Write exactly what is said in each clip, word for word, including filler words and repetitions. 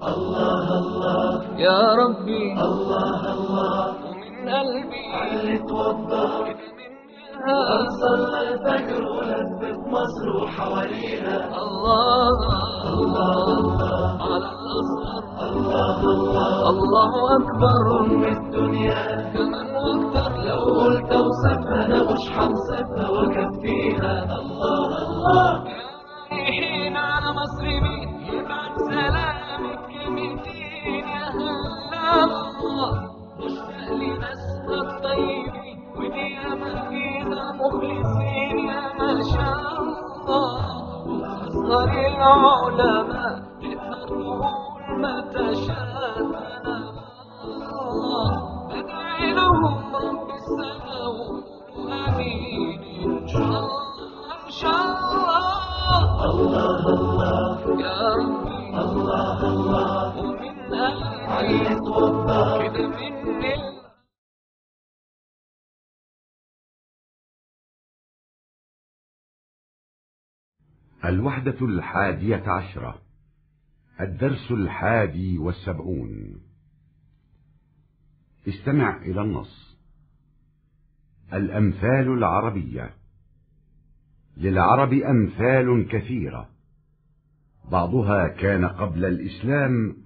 الله الله يا ربي، الله الله، ومن قلبي علي توضى، كده منها صلى الفجر ولفت مصر وحواليها. الله الله على الأزهر، الله الله، الله أكبر. أم الدنيا كمان أكتر، لو قلت أوصفها أنا مش حنصفها وأكفيها. الله الله. رايحين على مصر مين؟ يبعت سلامك كلمتين يا هلا الله. مشتاق لناسنا الطيبين، ودي ياما فينا مخلصين يا ما شاء الله. وأصغر العلماء تقدر تقول ما تشاء. الله، بدعي لهم رب السماء وقولوا آمين إن شاء الله، إن شاء الله. الله الله يا ربي، الله الله، ومن قلبي علي توضى، كده مني. الوحدة الحادية عشرة، الدرس الحادي والسبعون. استمع إلى النص. الأمثال العربية. للعرب أمثال كثيرة، بعضها كان قبل الإسلام،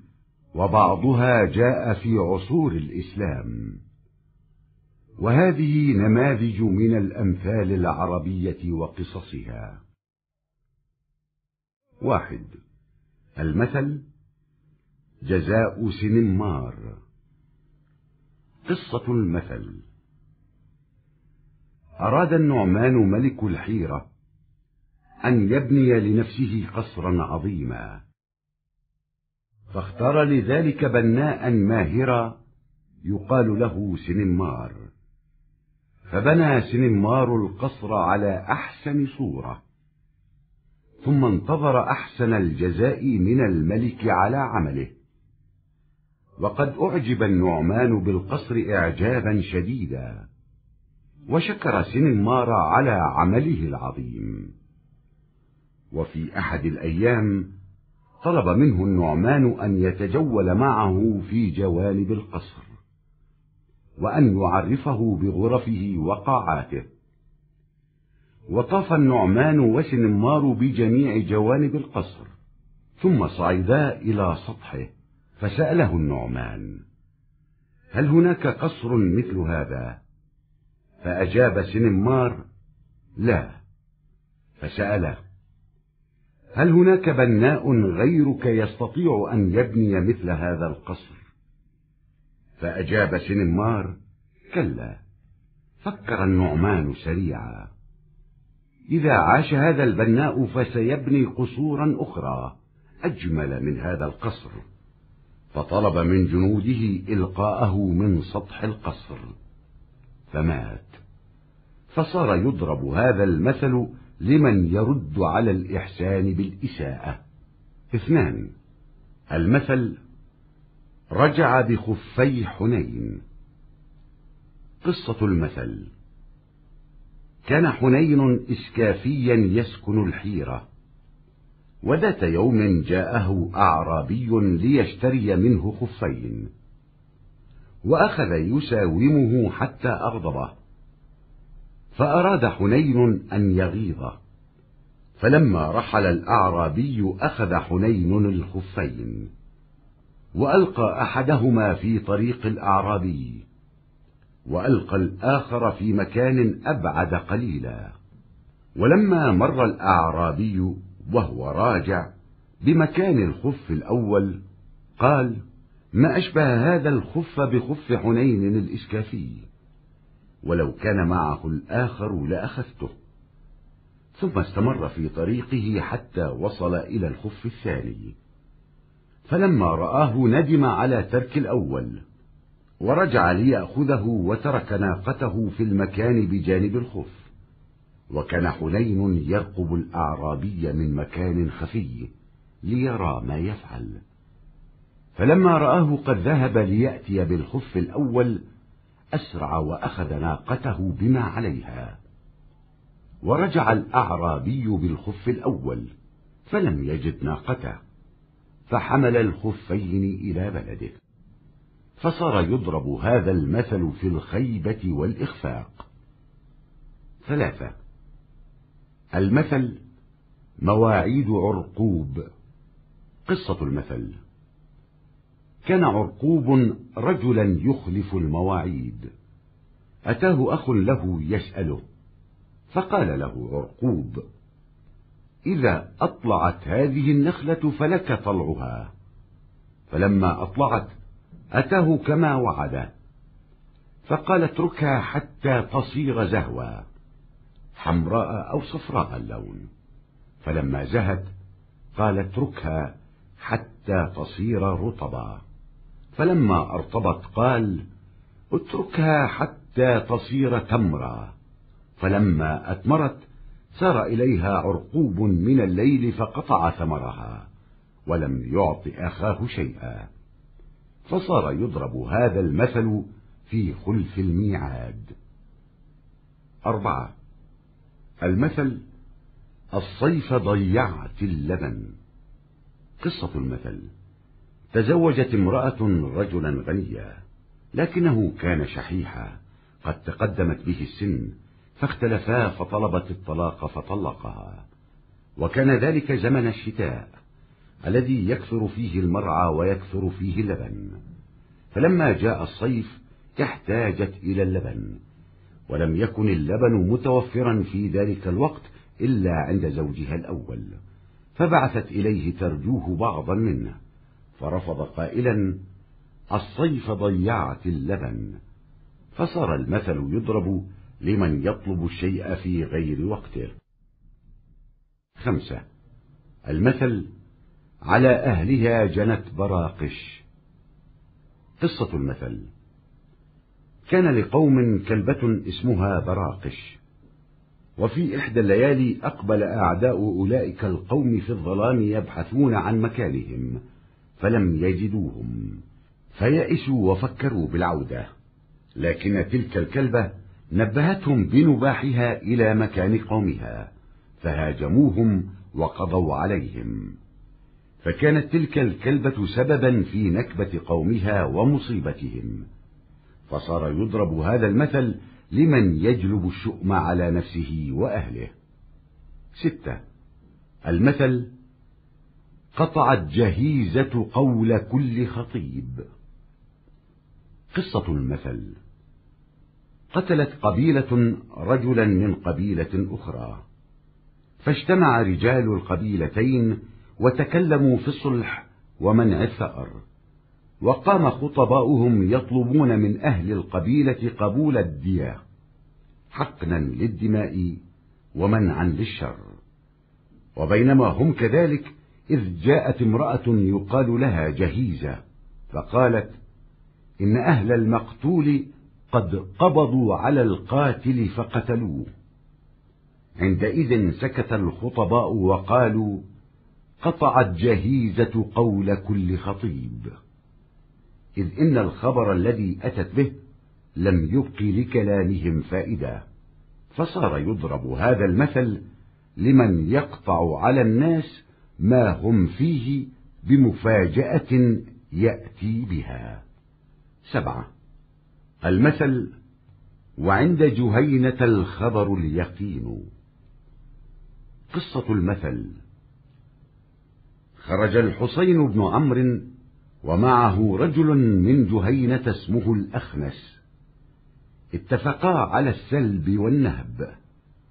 وبعضها جاء في عصور الإسلام، وهذه نماذج من الأمثال العربية وقصصها. واحد، المثل: جزاء سنمار. قصة المثل: أراد النعمان ملك الحيرة أن يبني لنفسه قصرا عظيما، فاختار لذلك بناء ماهرا يقال له سنمار، فبنى سنمار القصر على أحسن صورة، ثم انتظر أحسن الجزاء من الملك على عمله. وقد أعجب النعمان بالقصر إعجابا شديدا، وشكر سنمار على عمله العظيم. وفي أحد الأيام طلب منه النعمان أن يتجول معه في جوانب القصر، وأن يعرفه بغرفه وقاعاته. وطاف النعمان وسنمار بجميع جوانب القصر، ثم صعدا إلى سطحه، فسأله النعمان: "هل هناك قصر مثل هذا؟" فأجاب سنمار: "لا." فسأله: "هل هناك بناء غيرك يستطيع أن يبني مثل هذا القصر؟" فأجاب سنمار: "كلا." فكر النعمان سريعا: "إذا عاش هذا البناء فسيبني قصورا أخرى أجمل من هذا القصر." فطلب من جنوده إلقاءه من سطح القصر، فمات. فصار يضرب هذا المثل لمن يرد على الإحسان بالإساءة. اثنان، المثل: رجع بخفي حنين. قصة المثل: كان حنين إسكافيا يسكن الحيرة، وذات يوم جاءه أعرابي ليشتري منه خفين، وأخذ يساومه حتى أغضبه، فأراد حنين أن يغيظه، فلما رحل الأعرابي أخذ حنين الخفين وألقى أحدهما في طريق الأعرابي، وألقى الآخر في مكان أبعد قليلا. ولما مر الأعرابي وهو راجع بمكان الخف الأول، قال: "ما أشبه هذا الخف بخف حنين الإسكافي، ولو كان معه الآخر لأخذته." ثم استمر في طريقه حتى وصل إلى الخف الثاني، فلما رآه ندم على ترك الأول، ورجع ليأخذه وترك ناقته في المكان بجانب الخف. وكان حنين يرقب الأعرابي من مكان خفي ليرى ما يفعل، فلما رآه قد ذهب ليأتي بالخف الأول أسرع وأخذ ناقته بما عليها، ورجع الأعرابي بالخف الأول فلم يجد ناقته، فحمل الخفين إلى بلده، فصار يضرب هذا المثل في الخيبة والإخفاق. ثلاثة، المثل مواعيد عرقوب. قصة المثل: كان عرقوب رجلا يخلف المواعيد، أتاه أخ له يسأله، فقال له عرقوب: إذا أطلعت هذه النخلة فلك طلعها. فلما أطلعت أتاه كما وعده، فقال: اتركها حتى تصير زهوا، حمراء أو صفراء اللون. فلما زهت قال: اتركها حتى تصير رطبا. فلما أرطبت قال: اتركها حتى تصير تمرا. فلما أثمرت سار إليها عرقوب من الليل فقطع ثمرها ولم يعط أخاه شيئا، فصار يضرب هذا المثل في خلف الميعاد. أربعة، المثل الصيف ضيعت اللبن. قصة المثل: تزوجت امرأة رجلا غنيا، لكنه كان شحيحا قد تقدمت به السن، فاختلفا فطلبت الطلاق فطلقها، وكان ذلك زمن الشتاء الذي يكثر فيه المرعى ويكثر فيه اللبن، فلما جاء الصيف احتاجت إلى اللبن، ولم يكن اللبن متوفرا في ذلك الوقت إلا عند زوجها الأول، فبعثت إليه ترجوه بعضا منه، فرفض قائلا: الصيف ضيعت اللبن. فصار المثل يضرب لمن يطلب الشيء في غير وقته. خمسة، المثل على أهلها جنت براقش. قصة المثل: كان لقوم كلبة اسمها براقش، وفي إحدى الليالي أقبل أعداء أولئك القوم في الظلام يبحثون عن مكانهم، فلم يجدوهم، فيئسوا وفكروا بالعودة، لكن تلك الكلبة نبهتهم بنباحها إلى مكان قومها، فهاجموهم وقضوا عليهم، فكانت تلك الكلبة سببا في نكبة قومها ومصيبتهم، فصار يضرب هذا المثل لمن يجلب الشؤم على نفسه وأهله. ستة، المثل قطعت جهيزة قول كل خطيب. قصة المثل: قتلت قبيلة رجلا من قبيلة أخرى، فاجتمع رجال القبيلتين وتكلموا في الصلح ومنع الثأر، وقام خطباؤهم يطلبون من أهل القبيلة قبول الدية حقنا للدماء ومنعا للشر. وبينما هم كذلك إذ جاءت امرأة يقال لها جهيزة، فقالت: إن أهل المقتول قد قبضوا على القاتل فقتلوه. عندئذ سكت الخطباء وقالوا: قطعت جهيزة قول كل خطيب، إذ إن الخبر الذي أتت به لم يبق لكلامهم فائدة، فصار يضرب هذا المثل لمن يقطع على الناس ما هم فيه بمفاجأة يأتي بها. سبعة، المثل وعند جهينة الخبر اليقين. قصة المثل: خرج الحصين بن عمرو ومعه رجل من جهينة اسمه الأخنس، اتفقا على السلب والنهب،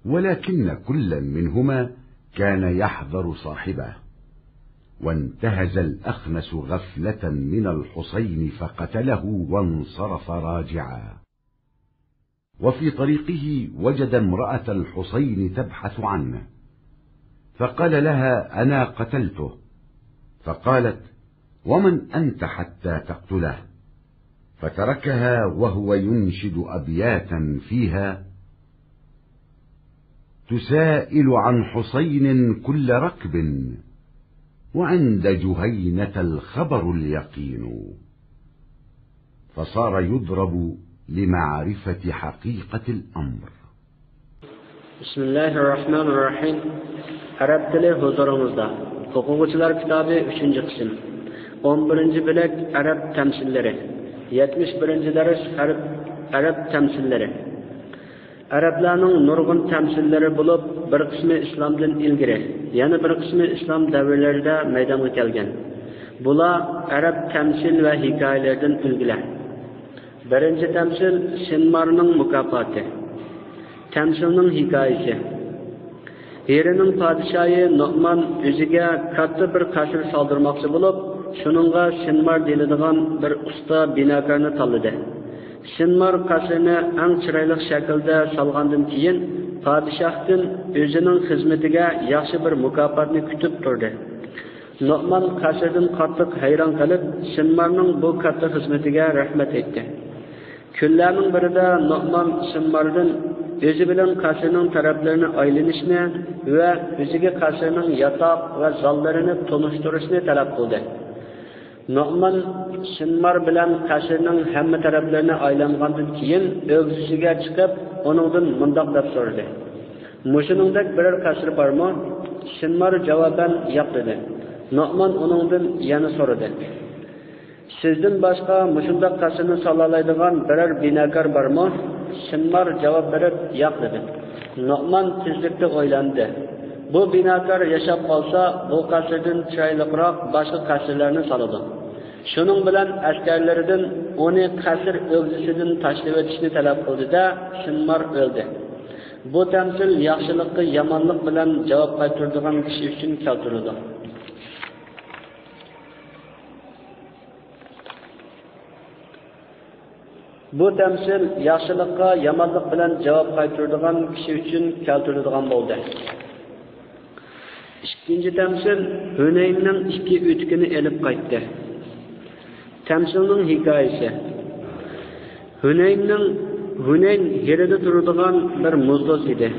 ولكن كلا منهما كان يحذر صاحبه، وانتهز الأخنس غفلة من الحصين فقتله وانصرف راجعا. وفي طريقه وجد امرأة الحصين تبحث عنه، فقال لها: أنا قتلته. فقالت: ومن أنت حتى تقتله؟ فتركها وهو ينشد أبياتا فيها: تسائل عن حصين كل ركب، وعند جهينة الخبر اليقين. فصار يضرب لمعرفة حقيقة الأمر. بسم الله الرحمن الرحيم. ئەرەب تىلى ھۇزۇرىڭىزدا. ئوقۇغۇچىلار كىتابى، ئۈچىنچى قىسىم. ئون بىرىنچى بۆلەك ئەرەب تەمسىللىرى. يەتمىش بىرىنچى دەرس ئەرەب، ئەرەب تەمسىللىرى. ئەرەبلەرنىڭ نۇرغۇن تەمسىللىرى بولۇپ، بىر قىسمى ئىسلامدىن ئىلگىرى، يەنە بىر قىسمى ئىسلام دەۋرلىرىدە مەيدانغا كەلگەن. بۇلار ئەرەب تەمسىل ۋە ھېكايىلىرىدىن ئۈلگىلەر. بىرىنچى تەمسىل، شىنمارنىڭ مۇكاپاتى. تەمسىلنىڭ ھېكايىسى. ھىرىنىڭ پادىشاھى نۇئمان ئۆزىگە كاتتا بىر قەسىر سالدۇرماقچى بولۇپ، شۇنىڭغا شىنمار دېيىلىدىغان بىر ئۇستا بىناكارنى تاللىدى. شىنمار قەسىرنى ئەڭ چىرايلىق شەكىلدە سالغاندىن كېيىن، پادىشاھتىن ئۆزىنىڭ خىزمىتىگە ياخشى بىر مۇكاپاتنى كۈتۈپ تۇردى. نۇئمان قەسىردىن قاتتىق ھەيران قېلىپ، شىنمارنىڭ بۇ كاتتا خىزمىتىگە رەھمەت ئېيتتى. كۈنلەرنىڭ بىرىدە نۇئمان شىنماردىن ئۆزى بىلەن قەسىرنىڭ تەرەپلىرىنى ئايلىنىشنى ۋە ئۆزىگە قەسىرنىڭ ياتاق ۋە زاللىرىنى تونۇشتۇرۇشنى تەلەپ قىلدى. نۇئمان شىنمار بىلەن قەسىرنىڭ ھەممە تەرەپلىرىنى ئايلانغاندىن كېيىن، ئۆگزىسىگە چىقىپ، ئۇنىڭدىن مۇنداق دەپ سورىدى: «مۇشۇنىڭدەك بىرەر قەسىر بارمۇ؟» شىنمار جاۋابەن: «ياق» دېدى. نۇئمان ئۇنىڭدىن يەنە سورىدى: «سىزدىن باشقا مۇشۇنداق قەسىرنى سالالايدىغان بىرەر بىناكار بارمۇ؟» شىنمار جاۋاب بېرىپ: «ياق» دېدى. نۇئمان تېزلىكتە ئويلاندى. بۇ بىناكار ياشاپ قالسا، بۇ قەسىردىن چىرايلىقراق باشقا قەسىرلەرنى سالىدۇ. شۇنىڭ بىلەن ئەسكەرلىرىدىن ئۇنى قەسىر ئۆگزىسىدىن تاشلىۋېتىشنى تەلەپ قىلدى-دە، شىنمار ئۆلدى. بۇ تەمسىل ياخشىلىققا يامانلىق بىلەن جاۋاب قايتۇرىدىغان كىشى ئۈچۈن كەلتۈرۈلىدۇ. بۇ تەمسىل ياخشىلىققا يامانلىق بىلەن جاۋاب قايتۇرىدىغان كىشى ئۈچۈن كەلتۈرۈلىدىغان بولدى. ئىككىنچى تەمسىل ھۈنەيننىڭ ئىككى ئۆتۈكىنى ئېلىپ قايتتى. تەمسىلنىڭ ھېكايىسى. ھۈنەيننىڭ، ھۈنەين ھىرىدە تۇرىدىغان بىر مۇزدوز ئىدى.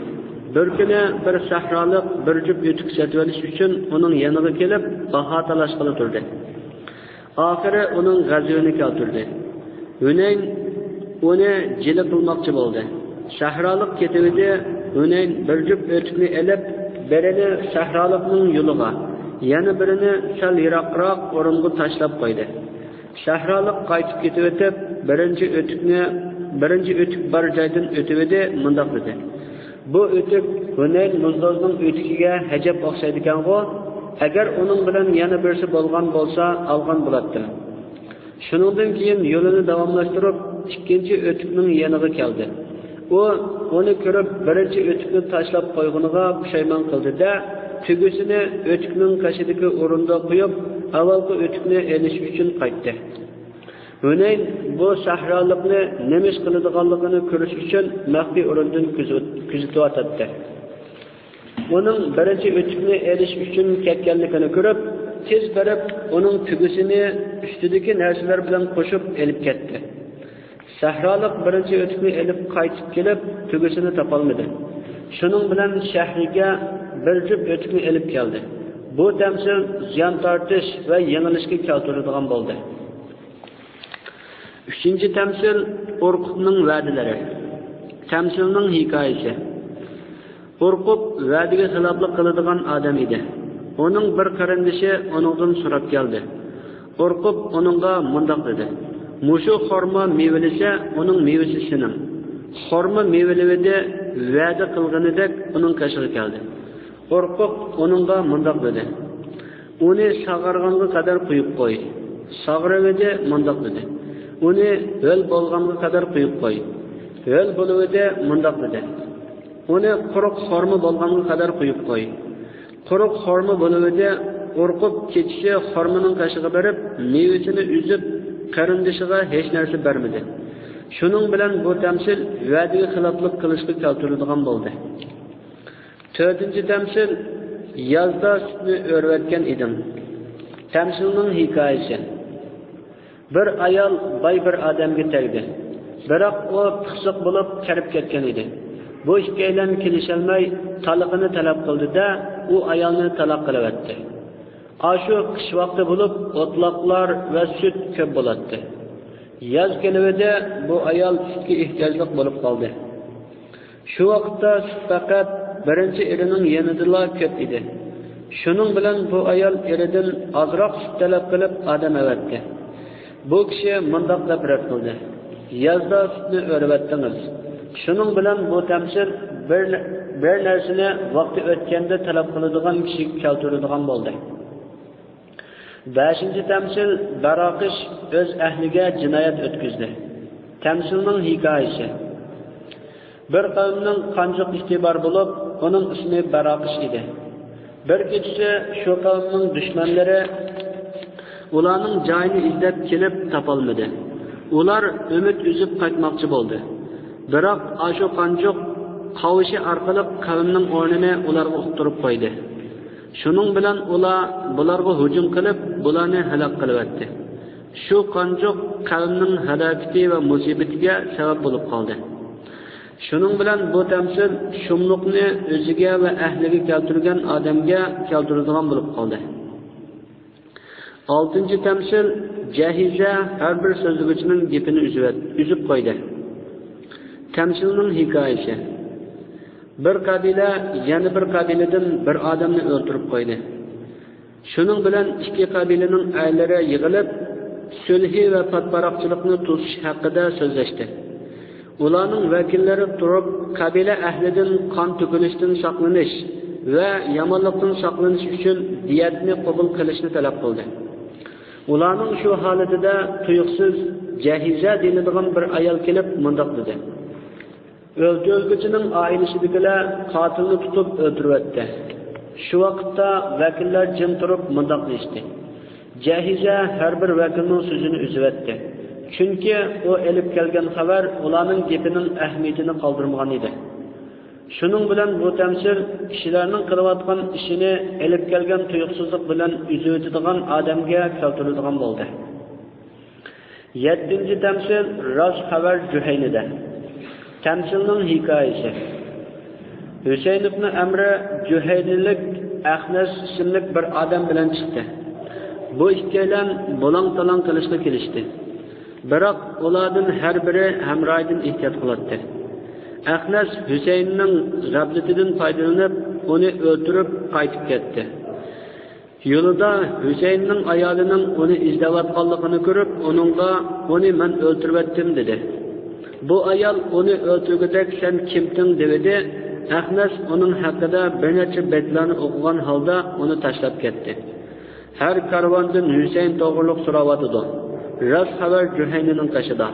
بىر كۈنى بىر سەھرالىق بىر جۈپ ئۆتۈك سېتىۋېلىش ئۈچۈن ئۇنىڭ يېنىغا كېلىپ، باھا تالاشقىلى تۇردى. ئاخىرى ئۇنىڭ غەزىپىنى كەلتۈردى. ھۈنەين ئۇنى جىلە قىلماقچى بولدى. سەھرالىق كېتىۋىدى. ھۈنەين بىر جۈپ ئۆتۈكنى ئېلىپ، بىرىنى سەھرالىقنىڭ يولىغا، يەنە بىرىنى سەل يىراقراق ئورۇنغا تاشلاپ قويدى. سەھرالىق قايتىپ كېتىۋېتىپ، بىرىنچى ئۆتۈكنى، بىرىنچى ئۆتۈك بار جايدىن ئۆتۈۋىدى، مۇنداق دېدى: «بۇ ئۆتۈك ھۈنەين مۇزدوزنىڭ ئۆتۈكىگە ھەجەپ ئوخشايدىكەنغۇ؟ ئەگەر ئۇنىڭ بىلەن يەنە بىرسى بولغان بولسا، ئالغان بولاتتىم.» شۇنىڭدىن كېيىن يولىنى داۋاملاشتۇرۇپ، ئىككىنچى ئۆتۈكنىڭ يېنىغا كەلدى. ئۇ ئۇنى كۆرۈپ، بىرىنچى ئۆتۈكنى تاشلاپ قويغىنىغا پۇشايمان قىلدى-دە، تۆگىسىنى ئۆتۈكنىڭ قېشىدىكى ئورۇندا قويۇپ، ئاۋۋالقى ئۆتۈكنى ئېلىش ئۈچۈن قايتتى. ھۈنەين بۇ سەھرالىقنى نېمە ئىش قىلىدىغانلىقىنى كۆرۈش ئۈچۈن مەخپىي ئورۇندىن كۆزىتىۋاتاتتى. ئۇنىڭ بىرىنچى ئۆتۈكنى ئېلىش ئۈچۈن كەتكەنلىكىنى كۆرۈپ، تېز بېرىپ، ئۇنىڭ تۆگىسىنى ئۈستىدىكى نەرسىلەر بىلەن قوشۇپ ئېلىپ كەتتى. سەھرالىق بىرىنچى ئۆتۈكنى ئېلىپ قايتىپ كېلىپ، تۆگىسىنى تاپالمىدى. شۇنىڭ بىلەن شەھەرگە بىر جۈپ ئۆتۈكنى ئېلىپ كەلدى. بۇ تەمسىل زىيان تارتىش ۋە يېڭىلىشكە كەلتۈرىدىغان بولدى. ئۈچىنچى تەمسىل، ئورقۇپنىڭ ۋەدىلىرى. تەمسىلنىڭ ھېكايىسى. ئورقۇپ ۋەدىگە خىلاپلىق قىلىدىغان ئادەم ئىدى. ئۇنىڭ بىر قېرىندىشى ئۇنىڭدىن سوراپ كەلدى. ئورقۇپ ئۇنىڭغا مۇنداق دېدى: «مۇشۇ خورما مېۋىلىسە، ئۇنىڭ مېۋىسى سېنىڭ.» خورما مېۋىلىۋىدى، ۋەدە قىلغىنىدەك ئۇنىڭ قېشىغا كەلدى. ئورقۇپ ئۇنىڭغا مۇنداق دېدى: «ئۇنى ساغارغانغا قەدەر قويۇپ قوي.» ساغىرىۋىدى، مۇنداق دېدى: «ئۇنى ھۆل بولغانغا قەدەر قويۇپ قوي.» ھۆل بولۇۋىدى، مۇنداق دېدى: «ئۇنى قۇرۇق خورما بولغانغا قەدەر قويۇپ قوي.» قۇرۇق خورما بولۇۋىدى. ئورقۇپ كېچىسى خورمىنىڭ قېشىغا بېرىپ، مېۋىسىنى ئۈزۈپ، قېرىندىشىغا ھېچ نەرسە بەرمىدى. شۇنىڭ بىلەن بۇ تەمسىل ۋەدىگە خىلاپلىق قىلىشقا كەلتۈرىدىغان بولدى. تۆتىنچى تەمسىل، يازدا سۈتنى ئۆرۈۋەتكەن ئىدىڭ. تەمسىلنىڭ ھېكايىسى. بىر ئايال باي بىر ئادەمگە تەگدى. بىراق ئۇ پىخسىق بولۇپ قېرىپ كەتكەن ئىدى. بۇ ئىككىيلەن كېلىشەلمەي، تالاقىنى تەلەپ قىلدى-دە، ئۇ ئايالنى تالاق قىلىۋەتتى. ئاشۇ قىش ۋاقتى بولۇپ، ئوتلاقلار ۋە سۈت كۆپ بولاتتى. ياز كېلىۋىدى، بۇ ئايال سۈتكە ئېھتىياجلىق بولۇپ قالدى. شۇ ۋاقىتتا سۈت پەقەت بىرىنچى ئېرىنىڭ يېنىدىلا كۆپ ئىدى. شۇنىڭ بىلەن بۇ ئايال ئېرىدىن ئازراق سۈت تەلەپ قىلىپ ئادەم ئەۋەتتى. بۇ كىشى مۇنداق دەپ رەت قىلدى: «يازدا سۈتنى ئۆرۈۋەتتىڭىز. شۇنىڭ بىلەن بۇ تەمسىل بىر، بىر نەرسىنى ۋاقتى ئۆتكەندە تەلەپ قىلىدىغان كىشىگە كەلتۈرىدىغان بولدى.» بەشىنچى تەمسىل، بەراقىش ئۆز ئەھلىگە جىنايەت ئۆتكۈزدى. تەمسىلنىڭ ھېكايىسى. بىر قەۋمنىڭ قانجۇق ئىتى بار بولۇپ، ئۇنىڭ ئىسمى بەراقىش ئىدى. بىر كېچىسى شۇ قەۋمنىڭ دۈشمەنلىرى ئۇلارنىڭ جايىنى ئىزدەپ كېلىپ تاپالمىدى. ئۇلار ئۈمىد ئۈزۈپ قايتماقچى بولدى. بىراق ئاشۇ قانجۇق قاۋىشى ئارقىلىق قەۋمنىڭ ئورنىنى ئۇلارغا ئۇقتۇرۇپ قويدى. شۇنىڭ بىلەن ئۇلار بۇلارغا ھۇجۇم قىلىپ، بۇلارنى ھالاك قىلىۋەتتى. شۇ قانجۇق قەۋمنىڭ ھالاكىتى ۋە مۇسىبىتىگە سەۋەب بولۇپ قالدى. شۇنىڭ بىلەن بۇ تەمسىل شۇملۇقنى ئۆزىگە ۋە ئەھلىگە كەلتۈرگەن ئادەمگە كەلتۈرىدىغان بولۇپ قالدى. ئالتىنچى تەمسىل، جەھىزە ھەر بىر سۆزلىگۈچىنىڭ گېپىنى ئۈزۈۋەت-، ئۈزۈپ قويدى. تەمسىلنىڭ ھېكايىسى. بىر قەبىلە يەنە بىر قەبىلىدىن بىر ئادەمنى ئۆلتۈرۈپ قويدى. شۇنىڭ بىلەن ئىككى قەبىلىنىڭ ئەرلىرى يىغىلىپ، سۈلھى ۋە پاتىپاراقچىلىقنى توسۇش ھەققىدە سۆزلەشتى. ئۇلارنىڭ ۋەكىللىرى تۇرۇپ، قەبىلە ئەھلىدىن قان تۆكۈلۈشتىن ساقلىنىش ۋە يامانلىقتىن ساقلىنىش ئۈچۈن دىيەتنى قوبۇل قىلىشنى تەلەپ قىلدى. ئۇلارنىڭ شۇ ھالىتىدە تۇيۇقسىز جەھىزە دېيىلىدىغان بىر ئايال كېلىپ مۇنداق دېدى: «ئۆلتۈرۈلگۈچىنىڭ ئائىلىسىدىكىلەر قاتىلنى تۇتۇپ ئۆلتۈرۈۋەتتى.» شۇ ۋاقىتتا ۋەكىللەر جىم تۇرۇپ مۇنداق دېيىشتى: «جەھىزە ھەر بىر ۋەكىلنىڭ سۆزىنى ئۈزۈۋەتتى. چۈنكى ئۇ ئېلىپ كەلگەن خەۋەر ئۇلارنىڭ گېپىنىڭ ئەھمىيىتىنى قالدۇرمىغان ئىدى.» شۇنىڭ بىلەن بۇ تەمسىل كىشىلەرنىڭ قىلىۋاتقان ئىشىنى ئېلىپ كەلگەن تۇيۇقسىزلىق بىلەن ئۈزۈۋېتىدىغان ئادەمگە كەلتۈرىدىغان بولدى. يەتتىنچى تەمسىل، راست خەۋەر جۇھەينىدە. تەمسىلنىڭ ھېكايىسى. ھۈسەيىن ئىبنى ئەمرى جۇھەينىلىك ئەخنەس ئىسىملىك بىر ئادەم بىلەن چىقتى. بۇ ئىككىيلەن بۇلاڭ-تالاڭ قىلىشقا كېلىشتى. بىراق ئۇلاردىن ھەر بىرى ھەمراھىدىن ئېھتىيات قىلاتتى. ئەخنەس ھۈسەيىننىڭ غەپلىتىدىن پايدىلىنىپ، ئۇنى ئۆلتۈرۈپ قايتىپ كەتتى. يولىدا ھۈسەيىننىڭ ئايالىنىڭ ئۇنى ئىزدەۋاتقانلىقىنى كۆرۈپ، ئۇنىڭغا، «ئۇنى مەن ئۆلتۈرۈۋەتتىم» دېدى. بۇ ئايال، «ئۇنى ئۆلتۈرگۈدەك سەن كىمتىڭ؟» دېۋىدى. ئەخنەس ئۇنىڭ ھەققىدە بىر نەچچە بەيتلەرنى ئوقۇغان ھالدا ئۇنى تاشلاپ كەتتى. ھەر كارۋاندىن ھۈسەيىن توغرۇلۇق سوراۋاتىدۇ. راست خەۋەر جۇھەينىنىڭ قېشىدا.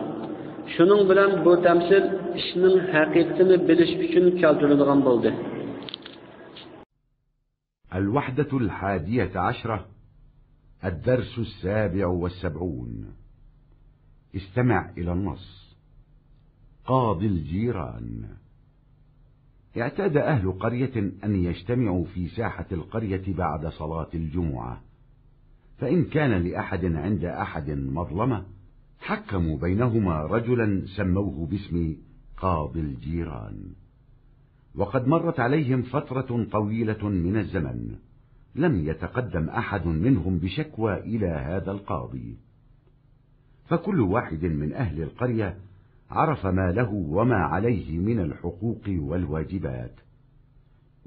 شۇنىڭ بىلەن بۇ تەمسىل ئىشنىڭ ھەقىقىتىنى بىلىش ئۈچۈن كەلتۈرۈلىدىغان بولدى. الوحدة الحادية عشرة، الدرس السابع والسبعون. استمع إلى النص. قاضي الجيران. اعتاد أهل قرية أن يجتمعوا في ساحة القرية بعد صلاة الجمعة، فإن كان لأحد عند أحد مظلمة، حكموا بينهما رجلا سموه باسم قاضي الجيران. وقد مرت عليهم فترة طويلة من الزمن لم يتقدم أحد منهم بشكوى إلى هذا القاضي، فكل واحد من أهل القرية عرف ما له وما عليه من الحقوق والواجبات،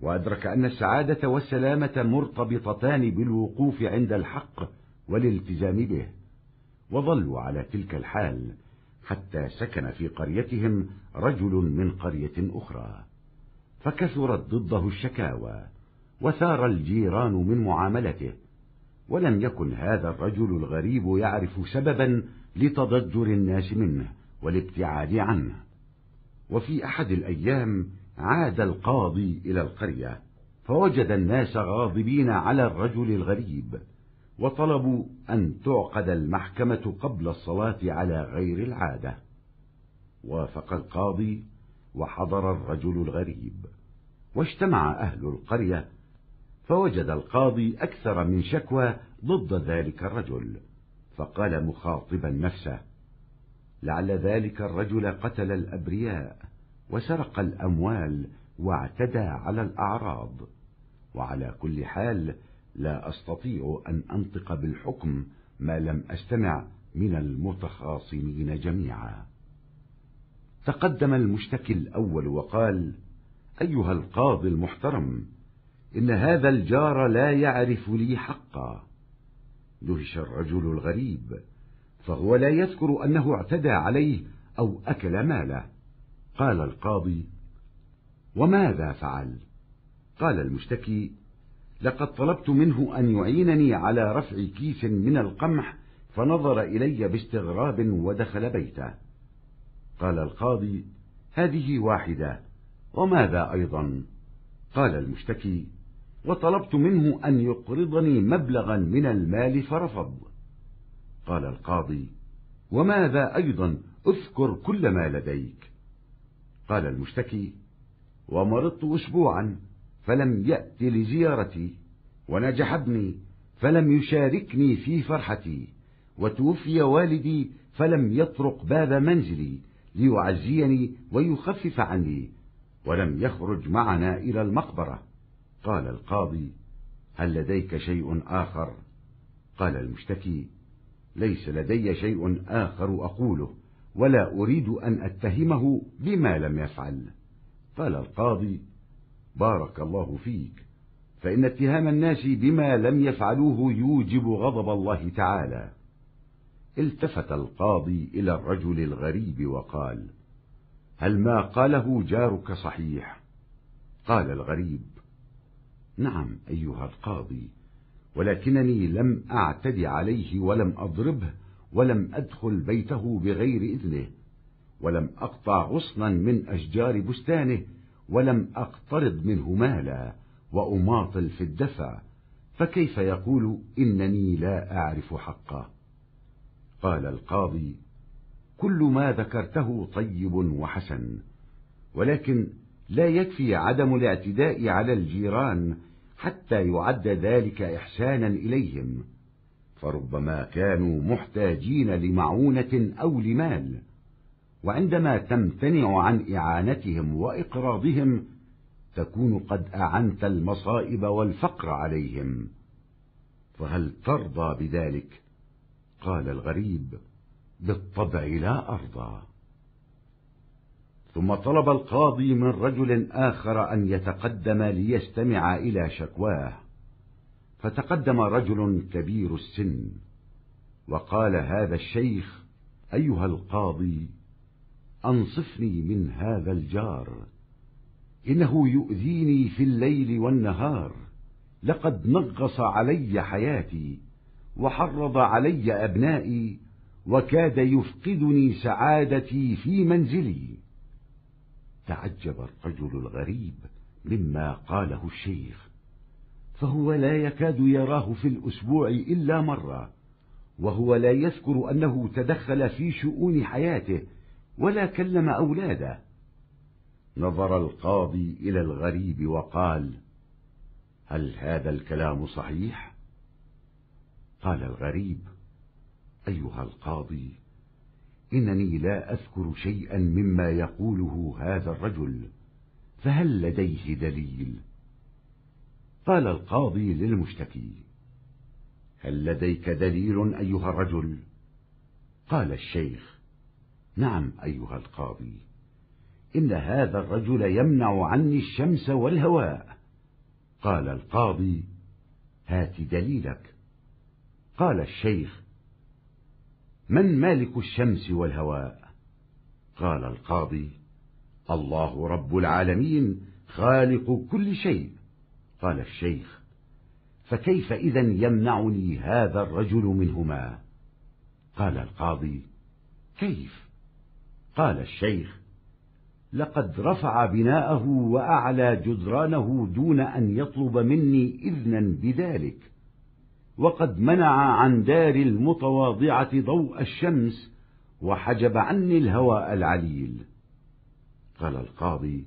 وأدرك أن السعادة والسلامة مرتبطتان بالوقوف عند الحق والالتزام به، وظلوا على تلك الحال حتى سكن في قريتهم رجل من قرية أخرى، فكثرت ضده الشكاوى، وثار الجيران من معاملته، ولم يكن هذا الرجل الغريب يعرف سببا لتضجر الناس منه والابتعاد عنه. وفي أحد الأيام عاد القاضي إلى القرية، فوجد الناس غاضبين على الرجل الغريب، وطلبوا أن تعقد المحكمة قبل الصلاة على غير العادة. وافق القاضي وحضر الرجل الغريب، واجتمع أهل القرية، فوجد القاضي أكثر من شكوى ضد ذلك الرجل، فقال مخاطبا نفسه: لعل ذلك الرجل قتل الأبرياء وسرق الأموال واعتدى على الأعراض، وعلى كل حال لا أستطيع أن أنطق بالحكم ما لم أستمع من المتخاصمين جميعا. تقدم المشتكي الأول وقال: أيها القاضي المحترم، إن هذا الجار لا يعرف لي حقا. دهش الرجل الغريب، فهو لا يذكر أنه اعتدى عليه أو أكل ماله. قال القاضي: وماذا فعل؟ قال المشتكي: لقد طلبت منه أن يعينني على رفع كيس من القمح، فنظر إلي باستغراب ودخل بيته. قال القاضي: هذه واحدة، وماذا أيضا؟ قال المشتكي: وطلبت منه أن يقرضني مبلغا من المال فرفض. قال القاضي: وماذا أيضا؟ اذكر كل ما لديك. قال المشتكي: ومرضت أسبوعا فلم يأت لزيارتي، ونجح ابني فلم يشاركني في فرحتي، وتوفي والدي فلم يطرق باب منزلي ليعزيني ويخفف عني، ولم يخرج معنا إلى المقبرة. قال القاضي: هل لديك شيء آخر؟ قال المشتكي: ليس لدي شيء آخر أقوله، ولا أريد أن أتهمه بما لم يفعل. قال القاضي: بارك الله فيك، فإن اتهام الناس بما لم يفعلوه يوجب غضب الله تعالى. التفت القاضي إلى الرجل الغريب وقال: هل ما قاله جارك صحيح؟ قال الغريب: نعم أيها القاضي، ولكنني لم أعتد عليه ولم أضربه ولم أدخل بيته بغير إذنه، ولم أقطع غصنا من أشجار بستانه، ولم أقترض منه مالا وأماطل في الدفع، فكيف يقول إنني لا أعرف حقه؟ قال القاضي: كل ما ذكرته طيب وحسن، ولكن لا يكفي عدم الاعتداء على الجيران حتى يعد ذلك إحسانا إليهم، فربما كانوا محتاجين لمعونة أو لمال، وعندما تمتنع عن إعانتهم وإقراضهم تكون قد أعنت المصائب والفقر عليهم، فهل ترضى بذلك؟ قال الغريب: بالطبع لا أرضى. ثم طلب القاضي من رجل آخر أن يتقدم ليستمع إلى شكواه، فتقدم رجل كبير السن، وقال هذا الشيخ: أيها القاضي، أنصفني من هذا الجار، إنه يؤذيني في الليل والنهار، لقد نغص علي حياتي، وحرض علي أبنائي، وكاد يفقدني سعادتي في منزلي. تعجب الرجل الغريب مما قاله الشيخ، فهو لا يكاد يراه في الأسبوع إلا مرة، وهو لا يذكر أنه تدخل في شؤون حياته ولا كلم أولاده. نظر القاضي إلى الغريب وقال: هل هذا الكلام صحيح؟ قال الغريب: أيها القاضي، إنني لا أذكر شيئا مما يقوله هذا الرجل، فهل لديه دليل؟ قال القاضي للمشتكي: هل لديك دليل أيها الرجل؟ قال الشيخ: نعم أيها القاضي، إن هذا الرجل يمنع عني الشمس والهواء. قال القاضي: هات دليلك. قال الشيخ: من مالك الشمس والهواء؟ قال القاضي: الله رب العالمين خالق كل شيء. قال الشيخ: فكيف إذا يمنعني هذا الرجل منهما؟ قال القاضي: كيف؟ قال الشيخ: لقد رفع بناءه وأعلى جدرانه دون أن يطلب مني إذنا بذلك، وقد منع عن داري المتواضعة ضوء الشمس، وحجب عني الهواء العليل. قال القاضي: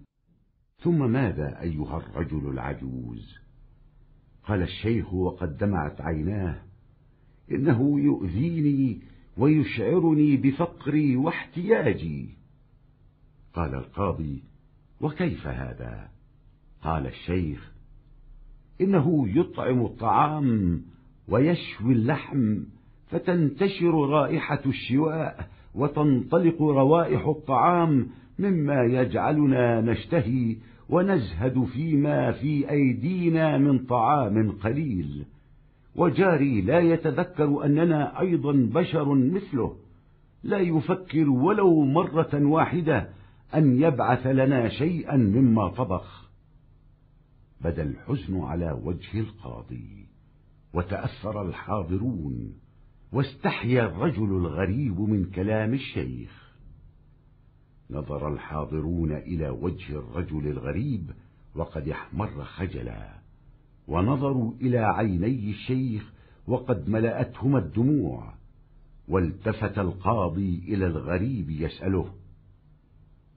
ثم ماذا أيها الرجل العجوز؟ قال الشيخ وقد دمعت عيناه: إنه يؤذيني ويشعرني بفقري واحتياجي. قال القاضي: وكيف هذا؟ قال الشيخ: إنه يطعم الطعام ويشوي اللحم، فتنتشر رائحة الشواء وتنطلق روائح الطعام، مما يجعلنا نشتهي ونزهد فيما في أيدينا من طعام قليل، وجاري لا يتذكر أننا أيضا بشر مثله، لا يفكر ولو مرة واحدة أن يبعث لنا شيئا مما طبخ. بدا الحزن على وجه القاضي، وتأثر الحاضرون، واستحيا الرجل الغريب من كلام الشيخ. نظر الحاضرون إلى وجه الرجل الغريب وقد احمر خجلا، ونظروا إلى عيني الشيخ وقد ملأتهما الدموع، والتفت القاضي إلى الغريب يسأله: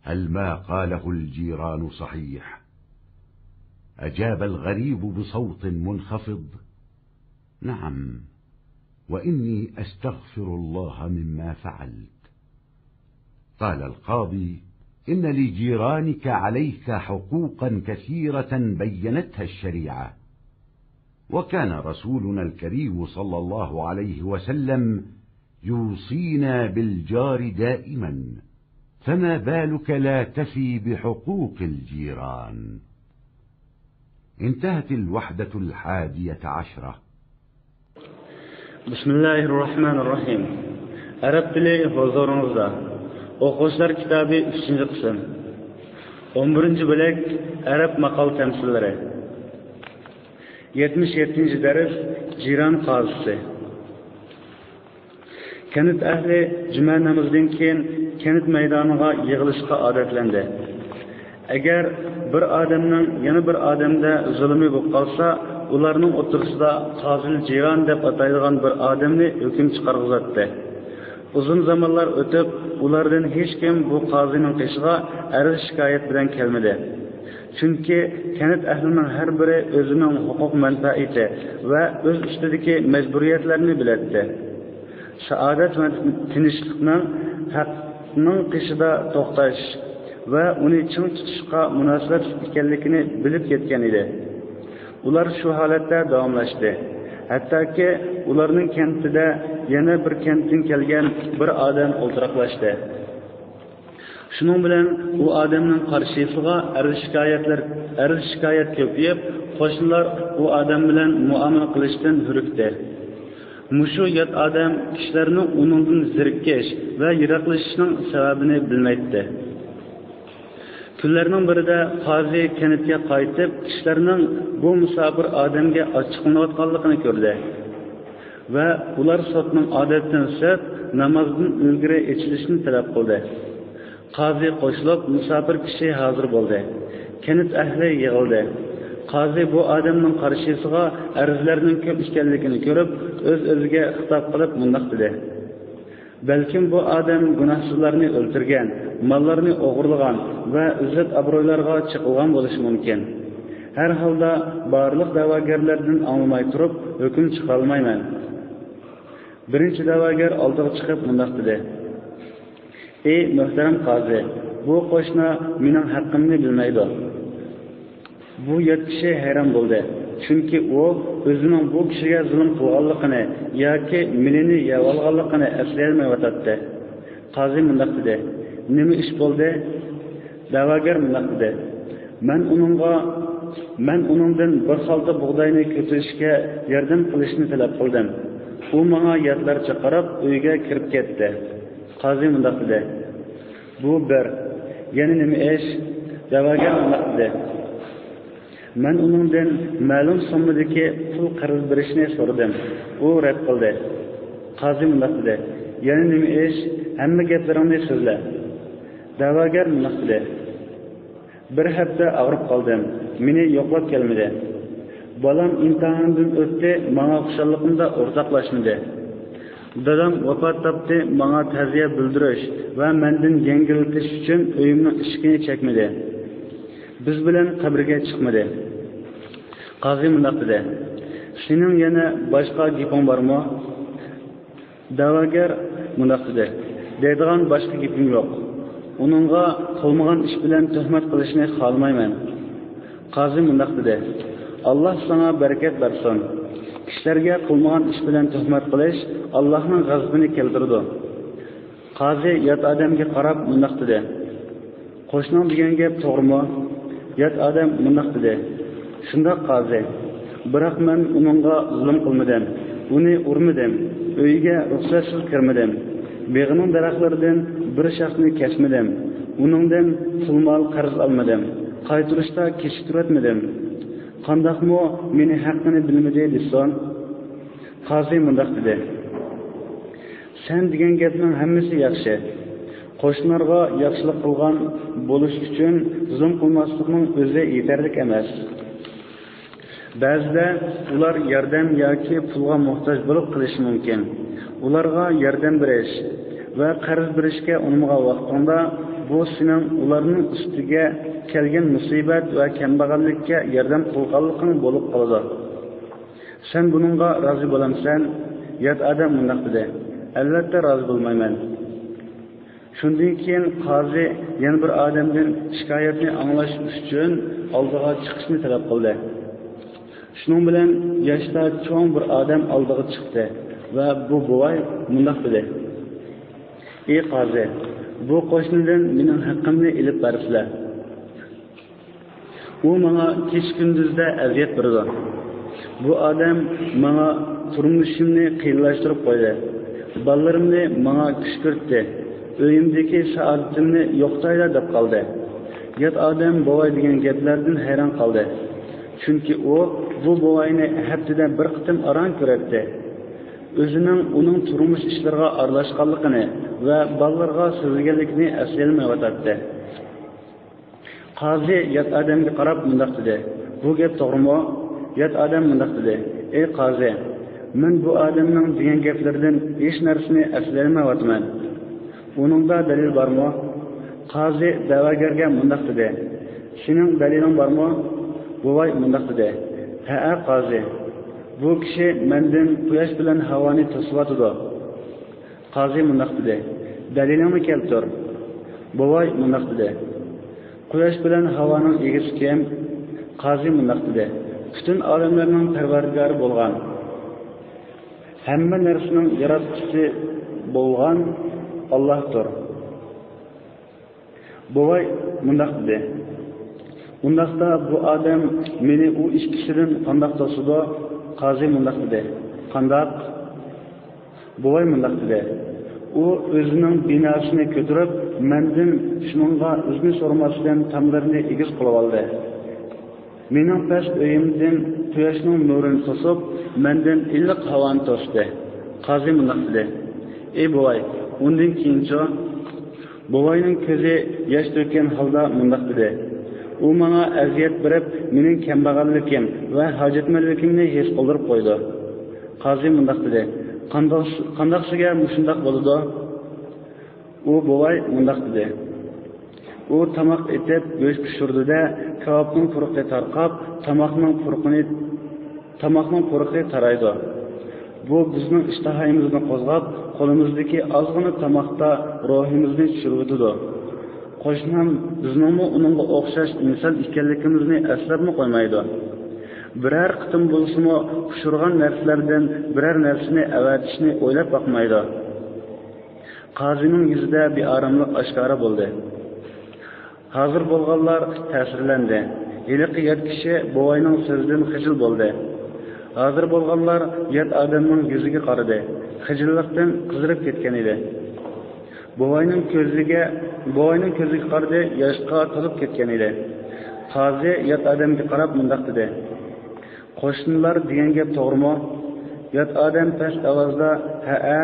"هل ما قاله الجيران صحيح؟" أجاب الغريب بصوت منخفض: "نعم، وإني أستغفر الله مما فعلت." قال القاضي: "إن لجيرانك عليك حقوقا كثيرة بينتها الشريعة، وكان رسولنا الكريم صلى الله عليه وسلم يوصينا بالجار دائما، فما بالك لا تفي بحقوق الجيران؟" انتهت الوحدة الحادية عشرة. بسم الله الرحمن الرحيم. ئەرەب تىلى ھۇزۇرىڭىزدا. ئوقۇغۇچىلار كىتابى، ئۈچىنچى قىسىم. ئون بىرىنچى بۆلەك، ئەرەب ماقال تەمسىللىرى. يەتمىش يەتتىنچى دەرس، جىران قازىسى. كەنت ئەھلى جۈمە نامىزىدىن كېيىن كەنت مەيدانىغا يىغىلىشقا ئادەتلەندى. ئەگەر بىر ئادەمنىڭ يەنە بىر ئادەمدە زۇلۇمى بولۇپ قالسا، ئۇلارنىڭ ئوتتۇرىسىدا قازىل جىران دەپ ئاتايدىغان بىر ئادەمنى ھۆكۈم چىقارغۇزاتتى. ئۇزۇن زامانلار ئۆتۈپ، ئۇلاردىن ھېچكىم بۇ قازىنىڭ قېشىغا ئەرز-شىكايەت بىلەن كەلمىدى. چۈنكى كەنت ئەھلىنىڭ ھەر بىرى ئۆزىنىڭ ھوقۇق مەنپەئىتى ۋە ئۆز ئۈستىدىكى مەجبۇرىيەتلەرنى بىلەتتى. سائادەت ۋە تىنچلىقنىڭ ھەقنىڭ قېشىدا توختاش ۋە ئۇنى چىڭ تۇتۇشقا مۇناسىۋەتلىك ئىكەنلىكىنى بىلىپ يەتكەن ئىدى. ئۇلار شۇ ھالەتتە داۋاملاشتى. ھەتتاكى ئۇلارنىڭ كەنتىدە يەنە بىر كەنتتىن كەلگەن بىر ئادەم ئولتۇراقلاشتى. شۇنىڭ بىلەن ئۇ ئادەمنىڭ قارشىسىغا ئەرز-شىكايەتلەر، ئەرز-شىكايەت كۆپىيىپ، قوشنىلار ئۇ ئادەم بىلەن مۇئامىلە قىلىشتىن ھۆرۈكتى. مۇشۇ يات ئادەم كىشىلەرنىڭ ئۇنىڭدىن زېرىكىش ۋە يىراقلىشىشنىڭ سەۋەبىنى بىلمەيتتى. كۈنلەرنىڭ بىرىدە قازى كەنتكە قايتىپ، كىشىلەرنىڭ بۇ مۇساپىر ئادەمگە ئاچچىقلىنىۋاتقانلىقىنى كۆردى ۋە ئۇلار سوتنىڭ ئادىتىدىن سىرت نامازدىن ئىلگىرى ئېچىلىشىنى تەلەپ قىلدى. قازى قوشۇلۇپ، مۇساپىر كىشى ھازىر بولدى. كەنت ئەھلى يىغىلدى. قازى بۇ ئادەمنىڭ قارشىسىغا ئەرزلەرنىڭ كۆپ ئىكەنلىكىنى كۆرۈپ، ئۆز-ئۆزىگە خىتاب قىلىپ مۇنداق دېدى: بەلكىم بۇ ئادەم گۇناھسىزلارنى ئۆلتۈرگەن، ماللارنى ئوغرىلىغان ۋە ئىززەت-ئابرۇيلارغا چېقىلغان بولۇشى مۇمكىن. ھەر ھالدا بارلىق دەۋاگەرلەردىن ئاڭلىماي تۇرۇپ ھۆكۈم چىقىرالمايمەن. بىرىنچى دەۋاگەر ئالدىغا چىقىپ مۇنداق دېدى: ئى مۆھتەرەم قازى، بۇ قوشنا مېنىڭ ھەققىمنى بىلمەيدۇ. بۇ يات كىشى ھەيران بولدى، چۈنكى ئۇ ئۆزىنىڭ بۇ كىشىگە زۇلۇم قىلغانلىقىنى ياكى مېلىنى يەۋالغانلىقىنى ئەسلىيەلمەيۋاتاتتى. قازى مۇنداق دېدى: نېمە ئىش بولدى؟ دەۋاگەر مۇنداق دېدى: مەن ئۇنىڭغا، مەن ئۇنىڭدىن بىر خالتا بۇغداينى كۆتۈرۈشكە ياردەم قىلىشنى تەلەپ قىلدىم. ئۇ ماڭا ياتلارچە قاراپ ئۆيگە كىرىپ كەتتى. قازى مۇنداق دېدى: بۇ بىر. يەنە نېمە ئىش؟ دەۋاگەر مۇنداق دېدى: مەن ئۇنىڭدىن مەلۇم سوممىدىكى پۇل قەرز بېرىشنى سورىدىم. ئۇ رەت قىلدى. قازى مۇنداق دېدى: يەنە نېمە ئىش؟ ھەممە گەپلىرىڭنى سۆزلە. دەۋاگەر مۇنداق دېدى: بىر ھەپتە ئاغرىپ قالدىم. مېنى يوقلاپ كەلمىدى. بالام ئىمتىھاندىن ئۆتتى، ماڭا خۇشاللىقىمدا ئورتاقلاشمىدى. دادام ۋاپات تاپتى، ماڭا تەزىيە بىلدۈرۈش ۋە مەندىن يەڭگىللىتىش ئۈچۈن ئۆيۈمنىڭ ئىشىكىنى چەكمىدى. بىز بىلەن قەبرىگە چىقمىدى. قازى مۇنداق دېدى: سېنىڭ يەنە باشقا گېپىڭ بارمۇ؟ دەۋاگەر مۇنداق دېدى: دەيدىغان باشقا گېپىم يوق. ئۇنىڭغا قىلمىغان ئىش بىلەن تۆھمەت قىلىشنى خالىمايمەن. قازى مۇنداق دېدى: ئاللا ساڭا بەرىكەت بەرسۇن. كىشىلەرگە قىلمىغان ئىش بىلەن تۆھمەت قىلىش ئاللانىڭ غەزىپىنى كەلتۈرىدۇ. قازى يات ئادەمگە قاراپ مۇنداق دېدى: قوشناڭ دېگەن گەپ توغرىمۇ؟ يات ئادەم مۇنداق دېدى: شۇنداق، قازى. بىراق مەن ئۇنىڭغا زۇلۇم قىلمىدىم، ئۇنى ئۇرمىدىم، ئۆيىگە رۇخسەتسىز كىرمىدىم. بېغىنىڭ دەرەخلىرىدىن بىر شاخنى كەسمىدىم، ئۇنىڭدىن پۇل-مال قەرز ئالمىدىم، قايتۇرۇشتا كېچىكتۈرۈۋەتمىدىم. قانداقمۇ مېنى ھەققىنى بىلمىدى دېسۇن؟ قازى مۇنداق دېدى: سەن دېگەن گەپنىڭ ھەممىسى ياخشى. قوشنىلارغا ياخشىلىق قىلغان بولۇش ئۈچۈن زۇلۇم قىلماسلىقنىڭ ئۆزى يېتەرلىك ئەمەس. بەزىدە ئۇلار ياردەم ياكى پۇلغا موھتاج بولۇپ قېلىشى مۇمكىن. ئۇلارغا ياردەم بېرىش ۋە قەرز بېرىشكە ئۇنىمىغان ۋاقتىڭدا، بۇ سېنىڭ ئۇلارنىڭ ئۈستىگە كەلگەن مۇسىبەت ۋە كەمبەغەللىككە ياردەم قىلغانلىقىڭ بولۇپ قالىدۇ. سەن بۇنىڭغا رازى بولامسەن؟ يات ئادەم مۇنداق دېدى: ئەلۋەتتە رازى بولمايمەن. شۇندىن كېيىن قازى يەنە بىر ئادەمدىن شىكايەتنى ئاڭلاش ئۈچۈن ئالدىغا چىقىشنى تەلەپ قىلدى. شۇنىڭ بىلەن ياشتا چوڭ بىر ئادەم ئالدىغا چىقتى ۋە بۇ بوۋاي مۇنداق دېدى: ئى قازى، بۇ قوشنىدىن مېنىڭ ھەققىمنى ئېلىپ بەرسىلە. ئۇ ماڭا كېچە-كۈندۈزدە ئەزىيەت بېرىدۇ. بۇ ئادەم ماڭا تۇرمۇشۇمنى قىيىنلاشتۇرۇپ قويدى. بالىلىرىمنى ماڭا كۈشكۈرتتى. ئۆيۈمدىكى سائادىتىمنى يوقىتايلا دەپ قالدى. يات ئادەم بوۋاي دېگەن گەپلەردىن ھەيران قالدى. چۈنكى ئۇ بۇ بوۋاينى ھەپتىدە بىر قېتىم ئاران كۆرەتتى. ئۆزىنىڭ ئۇنىڭ تۇرمۇش ئىشلىرىغا ئارىلاشقانلىقىنى ۋە بالىلىرىغا سۆزلىگەنلىكىنى ئەسلىيەلمەيۋاتاتتى. قازى يات ئادەمگە قاراپ مۇنداق دېدى: بۇ گەپ توغرىمۇ؟ يات ئادەم مۇنداق دېدى: ئەي قازى، مەن بۇ ئادەمنىڭ دېگەن گەپلىرىدىن ھېچ نەرسىنى ئەسلىيەلمەيۋاتىمەن. ئۇنىڭدا دەلىل بارمۇ؟ قازى دەۋاگەرگە مۇنداق دېدى: سېنىڭ دەلىلىڭ بارمۇ؟ بوۋاي مۇنداق دېدى: ھەئە، قازى، بۇ كىشى مەندىن قۇياش بىلەن ھاۋانى توسۇۋاتىدۇ. قازى مۇنداق دېدى: دەلىلىڭنى كەلتۈر. بوۋاي مۇنداق دېدى: قۇياش بىلەن ھاۋانىڭ ئىگىسى كىم؟ قازى مۇنداق دېدى: پۈتۈن ئالەملەرنىڭ پەرۋەردىگارى بولغان، ھەممە نەرسىنىڭ ياراتقۇچىسى بولغان ئاللاھتۇر. بوۋاي مۇنداق دېدى: ئۇنداقتا بۇ ئادەم مېنى ئۇ ئىككىسىدىن قانداق توسىدۇ؟ قازى مۇنداق دېدى: قانداق؟ بوۋاي مۇنداق دېدى: ئۇ ئۆزىنىڭ بىناسىنى كۆتۈرۈپ، مەندىن شۇنىڭغا ئىزنى سورىماستىن تاملىرىنى ئېگىز قىلىۋالدى. مېنىڭ پەس ئۆيۈمدىن قۇياشنىڭ نۇرىنى توسۇپ، مەندىن ئىللىق ھاۋانى توستى. قازى مۇنداق دېدى: ئى بوۋاي، ئۇندىن كېيىنچۇ؟ بوۋاينىڭ كۆزى ياش تۆككەن ھالدا مۇنداق دېدى: ئۇ ماڭا ئەزىيەت بېرىپ، مېنىڭ كەمبەغەللىكىم ۋە ھاجەتمەنلىكىمنى ھېس قىلدۇرۇپ قويىدۇ. قازى مۇنداق دېدى: قانداق، قانداقسىگە مۇشۇنداق بولىدۇ؟ ئۇ بوۋاي مۇنداق دېدى: ئۇ تاماق ئېتىپ، گۆش پىشۇرىدۇ-دە، كاۋاپنىڭ پۇرىقى تارقاپ، تاماقنىڭ پۇرىقىنى، تاماقنىڭ پۇرىقى تارايدۇ. بۇ بىزنىڭ ئىشتىھايىمىزنى قوزغاپ، قولىمىزدىكى ئازغىنا تاماقتا روھىمىزنى چۈشۈرۈۋېتىدۇ. قوشنام بىزنىڭمۇ ئۇنىڭغا ئوخشاش ئىنسان ئىكەنلىكىمىزنى ئەسلەپمۇ قويمايدۇ. بىرەر قېتىم بولسىمۇ پىشۇرغان نەرسىلەردىن بىرەر نەرسىنى ئەۋەتىشنى ئويلاپ باقمايدۇ. قازىنىڭ يۈزىدە بىئاراملىق ئاشكارا بولدى. ھازىر بولغانلار تەسىرلەندى. ھېلىقى يات كىشى بوۋاينىڭ سۆزىدىن خىجىل بولدى. ھازىر بولغانلار يات ئادەمنىڭ يۈزىگە قارىدى. خىجىللىقتىن قىزىرىپ كەتكەن ئىدى. بوۋاينىڭ كۆزىگە، بوۋاينىڭ كۆزىگە قارىدى، ياشقا تولۇپ كەتكەن ئىدى. قازى يات ئادەمگە قاراپ مۇنداق دېدى: قوشنىلار دېگەن گەپ توغرىمۇ؟ يات ئادەم پەس ئاۋازدا: ھەئە،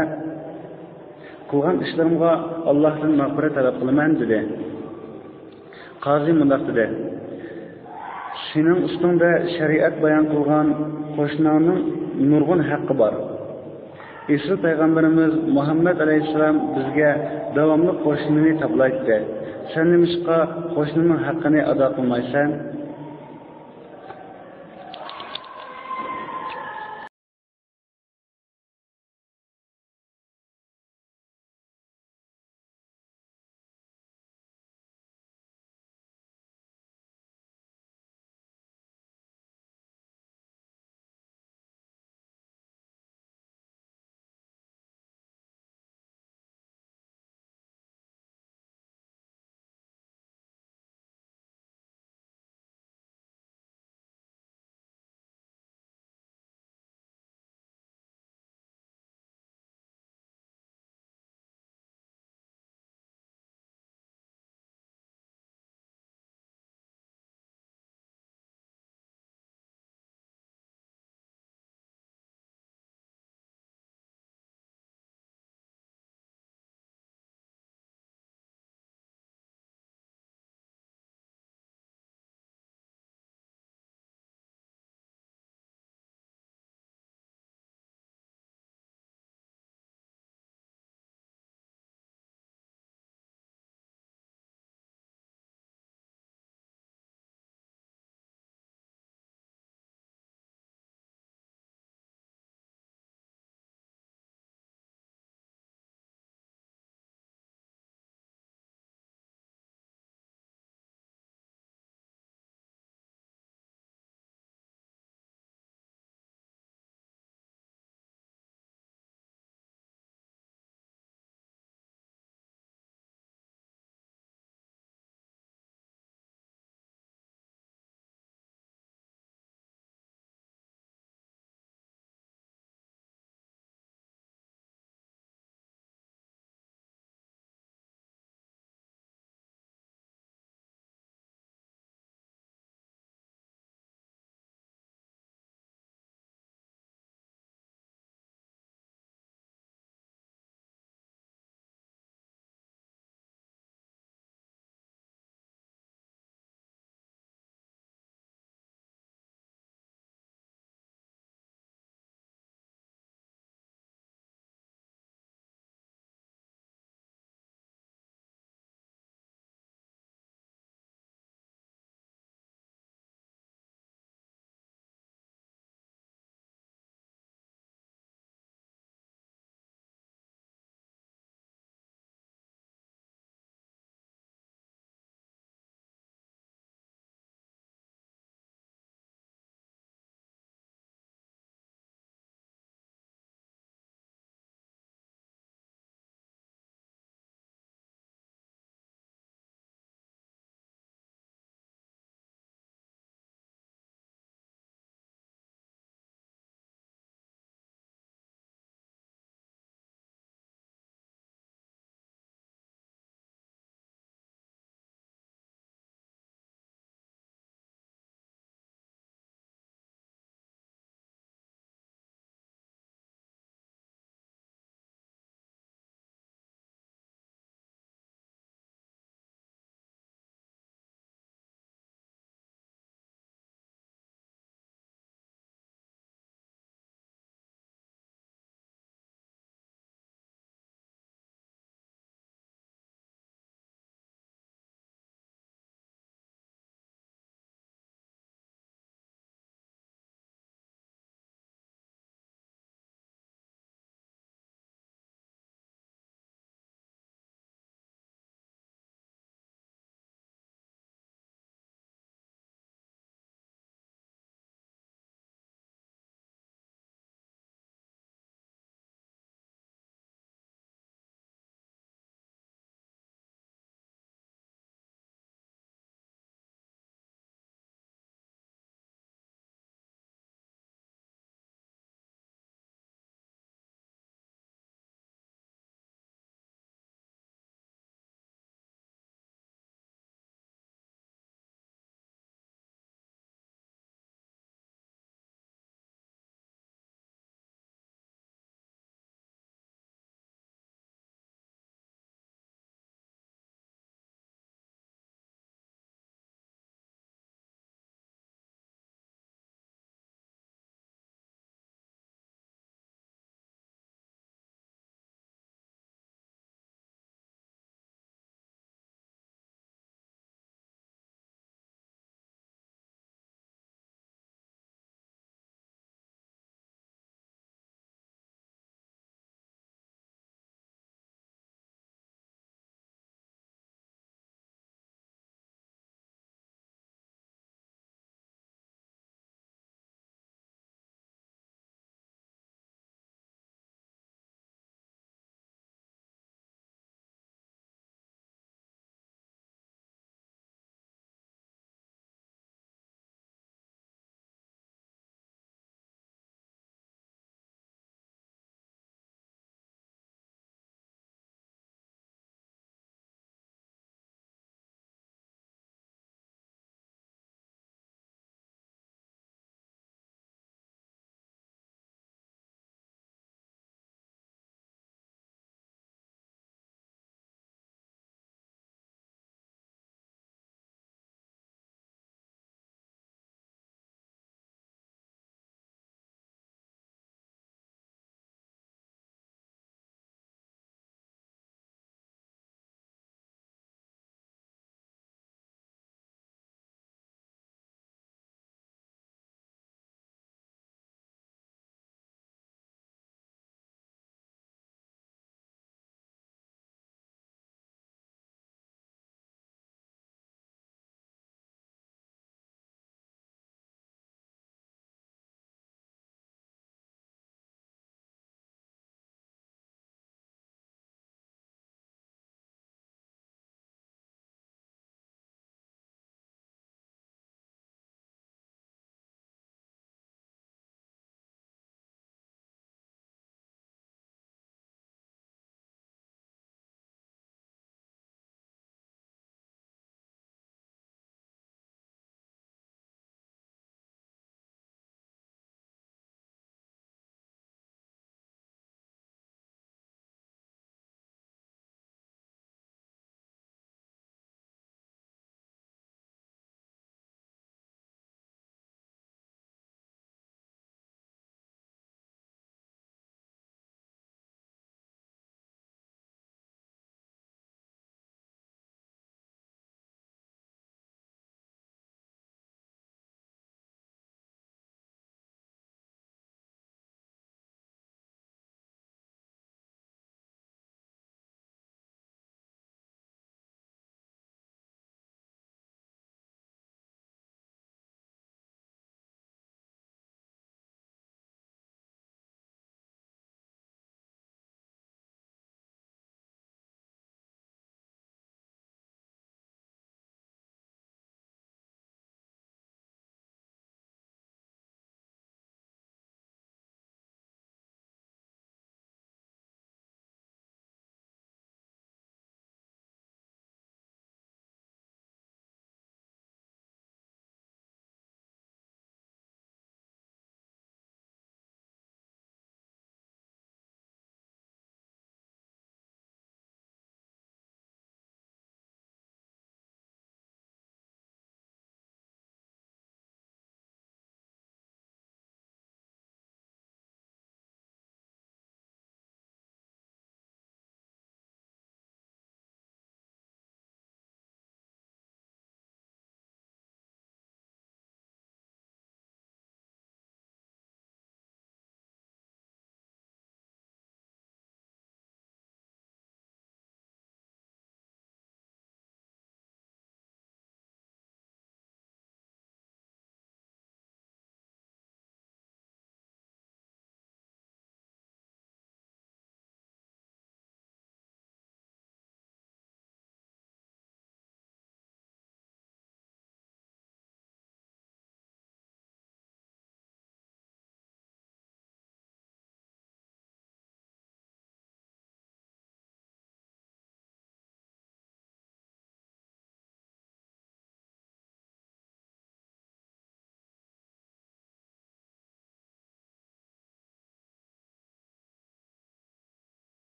قىلغان ئىشلىرىمغا ئاللاھتىن مەغپىرەت تەلەپ قىلىمەن، دېدى. قازى مۇنداق دېدى: سېنىڭ ئۈستۈڭدە شەرىئەت بايان قىلغان قوشناڭنىڭ نۇرغۇن ھەققى بار. ئېسىل پەيغەمبىرىمىز مۇھەممەد ئەلەيھىسسالام بىزگە داۋاملىق قوشنىنى تاپىلايتتى. سەن نېمىشقا قوشنىنىڭ ھەققىنى ئادا قىلمايسەن؟